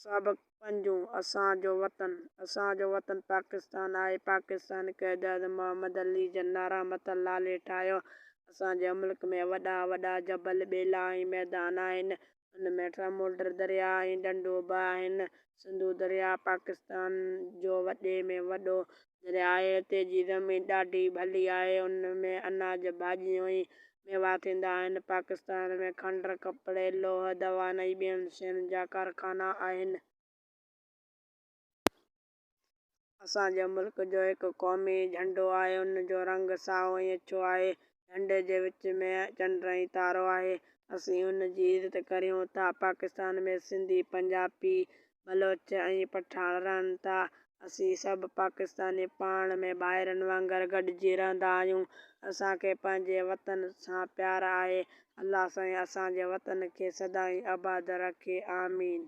سبق پنجون، اسان جو وطن، اسان جو وطن پاڪستان آهي. پاڪستان قائداعظم محمد علي جناح رحمة الله عليه ٺاهيو. اسان جي ملڪ ۾ وڏا وڏا جبل، ٻيلا ۽ ميدان آهن. ان ۾ سمنڊ، درياء ۽ ڍنڍون به آهن. سنڌو درياء پاڪستان جو وڏي ۾ وڏو درياء آهي. هتي جي زمين ڏاڍي ڀلي آهي. ان ۾ اناج، ڀاڄيون ۽ ميوا ٿيندا آهن. پاڪستان ۾ کنڊ، ڪپڙي، لوهه، دوائن ۽ ٻين شين جا ڪارخانا آهن. اسان جي ملڪ جو هڪ قومي جهنڊو آهي. ان جو رنگ سائو ۽ اڇو آهي. جهنڊي جي وچ ۾ چنڊ ۽ تارو آهي. اسين ان جي عزت ڪريون ٿا. پاڪستان ۾ سنڌي، پنجابي، بلوچ ۽ پٺاڻ رهن ٿا. اسين سڀ پاڪستاني پاڻ ۾ ڀائرن وانگر گڏجي رهندا آهيون. اسان کي پنهنجي وطن سان پيار آهي. الله سائين اسان جي وطن کي سدائين آباد رکي. آمين.